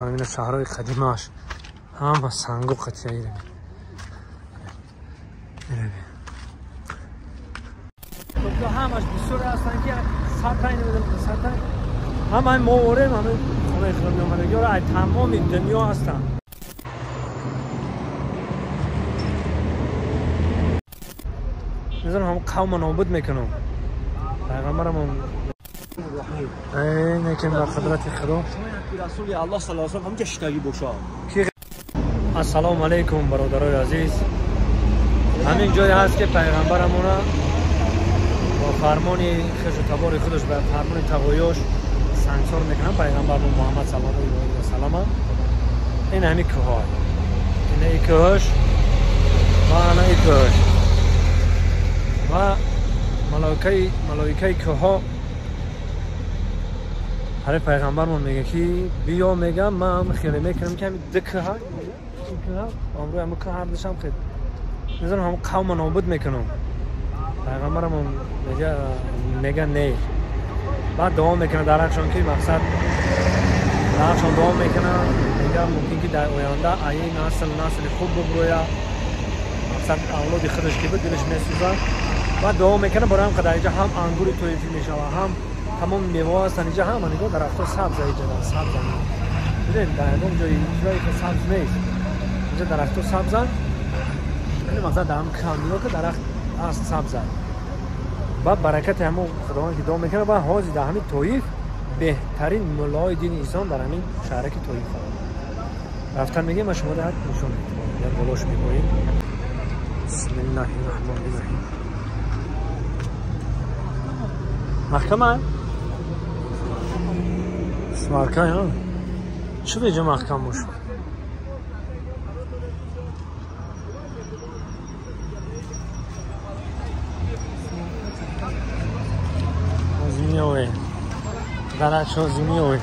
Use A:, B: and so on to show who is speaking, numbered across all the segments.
A: Ҳамина шаҳрҳои қадимааш ҳама сангу қатия ирами. Ҳамаш бисёре ҳастанд ки сатай намедонам сатай. Ҳамаи мо орем, ҳамаи хонаи худо меомадагиҳоро ай тамоми дунё ҳастанд. Мезанам ҳамон қавма нобуд мекунам. Пайғамбарамон некем ба қудрати Худо.
B: Расули Аллоҳ саллаллоҳу алайҳи васаллам ҳамҷа шитагӣ бошад.
A: Ассалому алайкум бародарои азиз. Ҳамин ҷое ҳаст ки пайғамбарамона бо фармони хешу табори худаш ба фармони тағоёш сангсор мекунанд пайғамбармон Муҳаммад саллаллоҳу алайҳи васаллам. Ин ҳамин кӯҳҳо. Ин ин кӯҳш ва ана ин кӯҳш. Ва малоикаи кӯҳҳо ҳари пайғамбармон мега ки биё, мегам ман хеле мекунам ки ҳамин ду кӯҳа, ин кӯҳа, амрӯи ҳамин кӯҳ ҳардушам хел мезанам ҳамон қавма нобуд мекунам. Пайғамбарамон мега не. Баъд дуо мекунад дар ҳақшон ки мақсад дар ҳақшон дуо мекунад, мега мумкин ки дар оянда аи насл насли хуб бубурӯя, мақсад авлоди худаш ки буд дилаш месӯзад. Баъд дуо мекунад барои ҳам қадар инҷа ҳам ангури тоифӣ мешавад, ҳам тамом меваҳо ҳастанд инҷа, ҳама нигоҳ дарахтҳо сабз инҷа сабзанд. Бибинед дар ягон ҷои ҷое ки сабз нест, инҷа дарахтҳо сабзанд. Яъне мақсад дар ҳам кам нигоҳ ки дарахт ҳаст сабзанд. Баъд баракати ҳамон Худованд ки дуо мекунад, баъд ҳозир дар ҳамин Тоиф беҳтарин муллои дини ислом дар ҳамин шаҳраки Тоиф рафтан мегӯем. Ман шумо як нишон медиҳам, як болош мебоем. Бисмиллаҳи раҳмони раҳим. Маҳкама? Смарка, ҳа? Чӣ беҷа маҳкам бошад? Дарахт ҳозир меояд.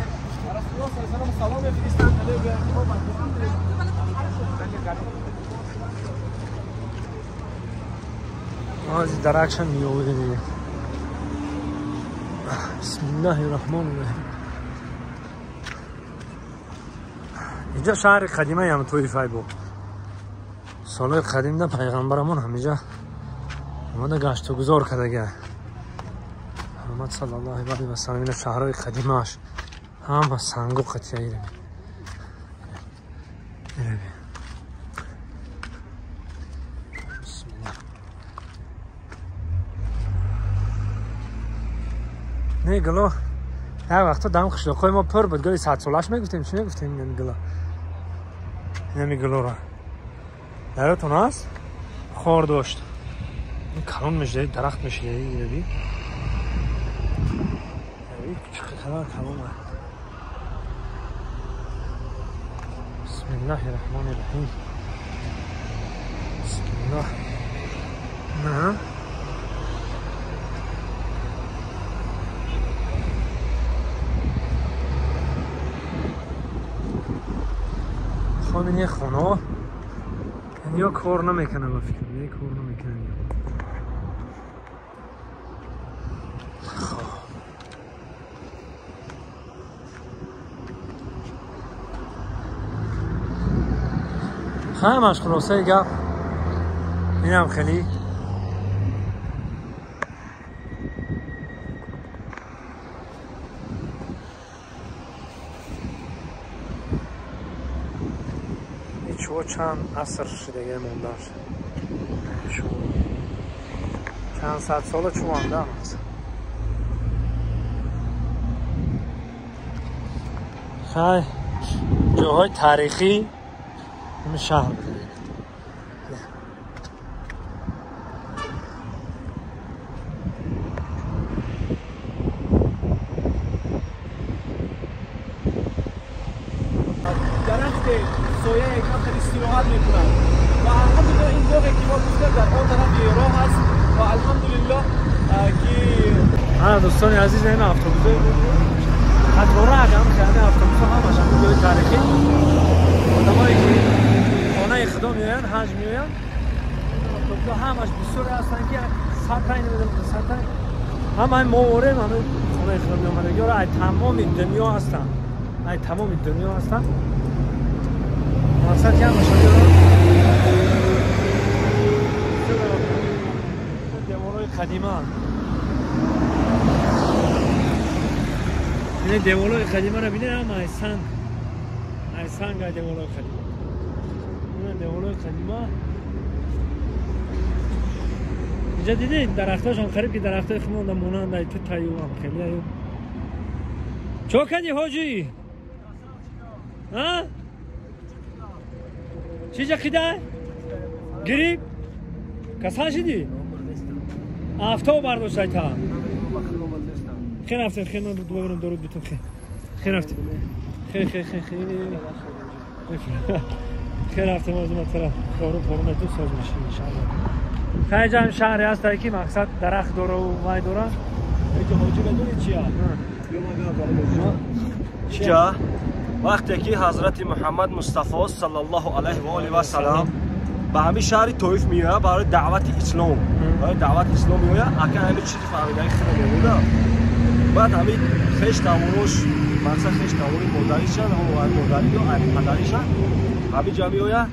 A: Ҳозир дарахтша меояд дига. Бисмиллаҳи раҳмони раҳим. Инҷа шаҳри қадимаи ҳам Тоифай буд. Солҳои қадимда пайғамбарамон ҳаминҷа омада гаштугузор кардага. Муҳаммад саллаллоҳу алайҳи васаллам ина шаҳрҳои қадимааш ҳама сангу қатия ирами. Ирами. Бисмиллаҳ. Не гуло як вақто дам қишлоқҳои мо пур буд, гули садсолаш мегуфтем, чӣ мегуфтем инами гула? Инами гулоро. Даротон ҳаст? Хор дошт. Калон мешуда, дарахт мешуда, ираби. Чӣ қадар калон аст. Бисмиллаҳи раҳмони раҳим. Бисмиллаҳ. На. Хоб ин хонаҳо ё кор намекунад, ба фикр, не кор намекунад. Ҳамаш хулосаи гап инам хеле чӯ чанд аср шудага мондааш, чанд сад сола чӯ мондаам аст. Хай ҷоҳои таърихӣ ҳамин шаҳр буда.
B: Дарахти соя якам истироҳат мекунад ва алҳамдулиллоҳ ин боғе ки мо гуфтем дар он тарафи роҳ аст ва алҳамдулиллоҳ ки
A: ана дӯстони азиз ин автобусҳои қатора ҳам ҳамин автобусҳо ҳамаш ҳамин ҷои таърихӣ одамое ки хонаи Худо меоянд, ҳаҷ меоянд, автобусҳо ҳамаш бисёре ҳастанд ки сатай намедонам сатай. Ҳамаи мо орем, ҳамин хонаи Худо меомадагиҳоро ай тамоми дунё ҳастанд. ай тамоми дунё ҳастанд. Мақсад ҷамъ шуда. Деворҳои қадима. Ин деворҳои қадимаро бинед, ҳама ай санг. Ай санг ай деворҳои қадима. Ин деворҳои қадима. Инҷа дидед дарахтошон қариб ки дарахтои хумонда монанд ай ту таю ҳам хеле аю. Чо кардӣ ҳоҷӣ? Ҳа? Чӣ ҷақида? Грип? Касал шидӣ? Афтоб бардошт ай та. Хе рафтем, хе ман дубора дору битум хе. Хе рафтем. Хе хе хе хе. Хе рафтем аз он тараф. Хору хору ду соз меши иншааллоҳ. Хай ҷам шаҳре ҳаст ки мақсад дарахт дора ва вай дора.
B: Инҷо ҳоҷӣ медонӣ чия? Инҷа вақте ки ҳазрати Муҳаммад Мустафо саллаллоҳу алайҳи ва олиҳи ва саллам ба ҳамин шаҳри Тоиф меояд барои даъвати ислом, барои даъвати ислом меояд, ака ҳамин чизи фаҳмидаи худро мемонад. Баъд ҳамин хеш тавонош, мақсад хеш тавони модаришан, модари ё падаришан ҳамин ҷа меояд,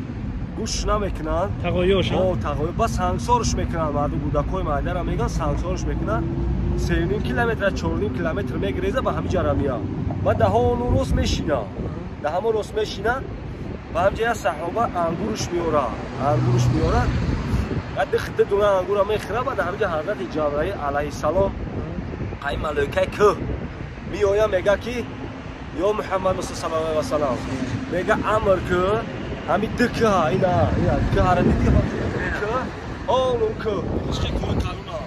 B: гӯш намекунанд.
A: Тағоёшан?
B: О, тағоё. Баъд сангсорш мекунанд, мардум кӯдакҳои майдара мегӯянд, сангсорш мекунанд. 3.5 километр, 4.5 километр мегреза ба ҳамин ҷара меояд. Баъд даҳо ону рост мешинад. Да ҳамон рост мешинад, ба ҳамҷа як саҳоба ангурш меорад. Ангурш меорад. Баъд ду дона ангура мехӯрад, баъд ҳамҷа ҳазрати Ҷабраил алайҳиссалом ай малоикаи кӯҳ меояд, мега ки ё Муҳаммад саллаллоҳу алайҳи васаллам, мега амр кӯ ҳамин ду кӯҳ, ина ина кӯҳара дидӣ, кӯҳ, он кӯҳ, ишқи кӯҳи калуна.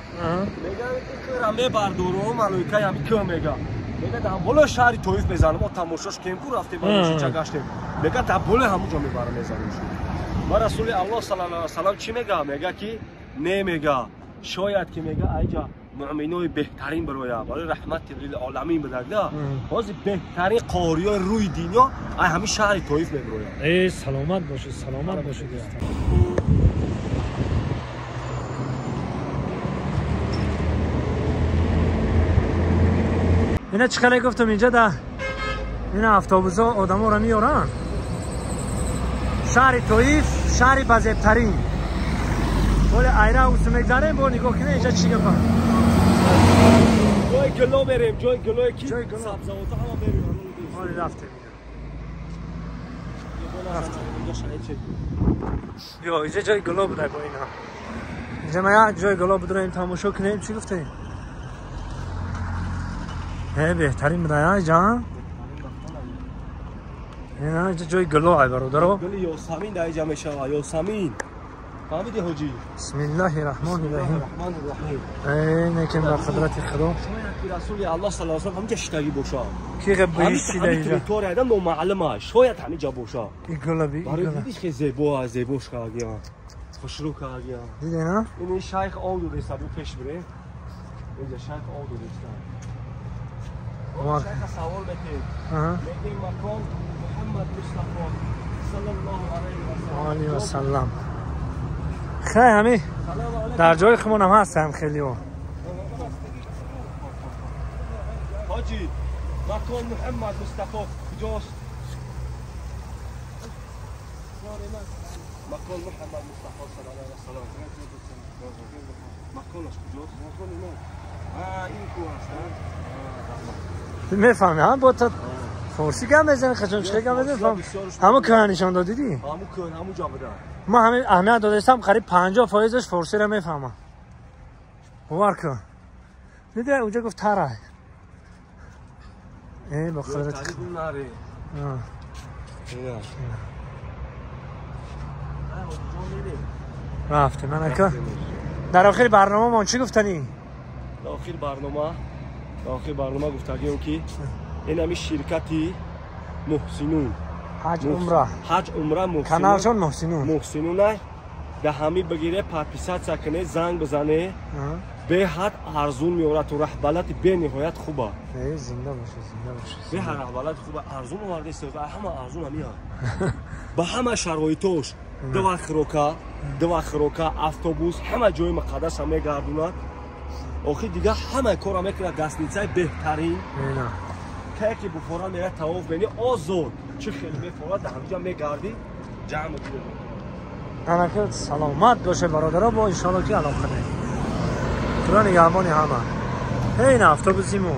B: Мега ин кӯҳра мебардорум, малоикаи ҳамин кӯҳ мега. Мега дар болои шаҳри Тоиф мезанам, мо тамошош кем ку рафтем, ба ча гаштем. Мега дар болои ҳамон ҷо мебарам мезанам. Ва Расули Аллоҳ саллаллоҳу алайҳи васаллам чӣ мега? Мега ки не мега, шояд ки мега айҷа муъминои беҳтарин бароя, барои раҳмати лилоламин бидагда. Ҳозир беҳтарин қориёи рӯи дунё ай ҳамин шаҳри Тоиф мебирояд.
A: Э, саломат бошед, саломат бошед дӯстон. Ина чӣ хеле гуфтам инҷа да ина автобусҳо одаморо меоранд. Шаҳри Тоиф шаҳри базебтарин. Боле айра усу мегзарем, бо нигоҳ кунед инҷа чӣ гапа.
B: Ҷои гило мерем, ҷои гилое ки сабзавотҳо ҳама мерем.
A: Ҳоли рафтем. Ё инҷа ҷои гило буда бо ина. Инҷа ма як ҷои гило бидурем тамошо кунем, чӣ гуфтем? Беҳтарин буда ҷан. Ина инҷа ҷои гило ай бародаро.
B: Гили Ёсамин дар инҷа мешавад, Ёсамин. فهمیدی حاجی؟
A: بسم الله الرحمن الرحیم.
B: الرحمن الرحیم.
A: ای نکن بر قدرت خدا.
B: شاید که رسول الله صلی الله علیه و آله همینجا شتگی باشه.
A: کی بهشتی در اینجا؟
B: تریتوری آدم نامعلومه. شاید همینجا باشه.
A: این گلا بی.
B: برای دیدیش که زیبا زیبوش کردی. خوشرو کردی.
A: دیدی نه؟
B: این شیخ آب داده است پیش بره. اینجا شیخ آب داده است. شیخ سوال بده. میگه مکان محمد مصطفی صلی الله علیه و
A: سلم. خیلی همه در جای خمون هم هستم خیلی ها.
B: حاجی مکان محمد مصطفی کجاست؟ مکان محمد مصطفی صلی الله علیه و سلم مکانش کجاست؟ مکان اینا این کو هستن.
A: میفهمی هم با تا فارسی گم بزن خشم چه گم بزن همون کهن نشان دادی؟
B: همون کهن همون جا بودن.
A: ما همین اهمیت دادستم قریب 50% فارسی را میفهمم. باور کن. دیدی اونجا گفت تره. ای با قدرت. رفته من اکا. در آخر برنامه ما چی گفتنی؟
B: در آخر برنامه گفتگیم که این همی شرکتی محسنون
A: حج عمره
B: حج عمره محسنون
A: کانالشون محسنون
B: محسنون ده همی بگیره پادپیسات کنه زنگ بزنه به حد ارزون میاره تو رهبلت به نهایت خوبه.
A: زنده باشه زنده باشه.
B: به هر رهبلت خوبه ارزون آورده است همه ارزون همی با همه شرایطش دو خروکا автобус همه جای مقدس هم میگردوند. آخه دیگه همه کارا میکنه. گاسنیڅای بهترین.
A: نه
B: Ки буфора мера тавоф мени озод, чӣ хеле мефора, дар ҳамҷа мегардӣ, ҷамъ мекунӣ.
A: Анака саломат боше, бародаро, бо иншоалло ки алоқа не. Худо нигаҳбони ҳама. Ин автобуси мо.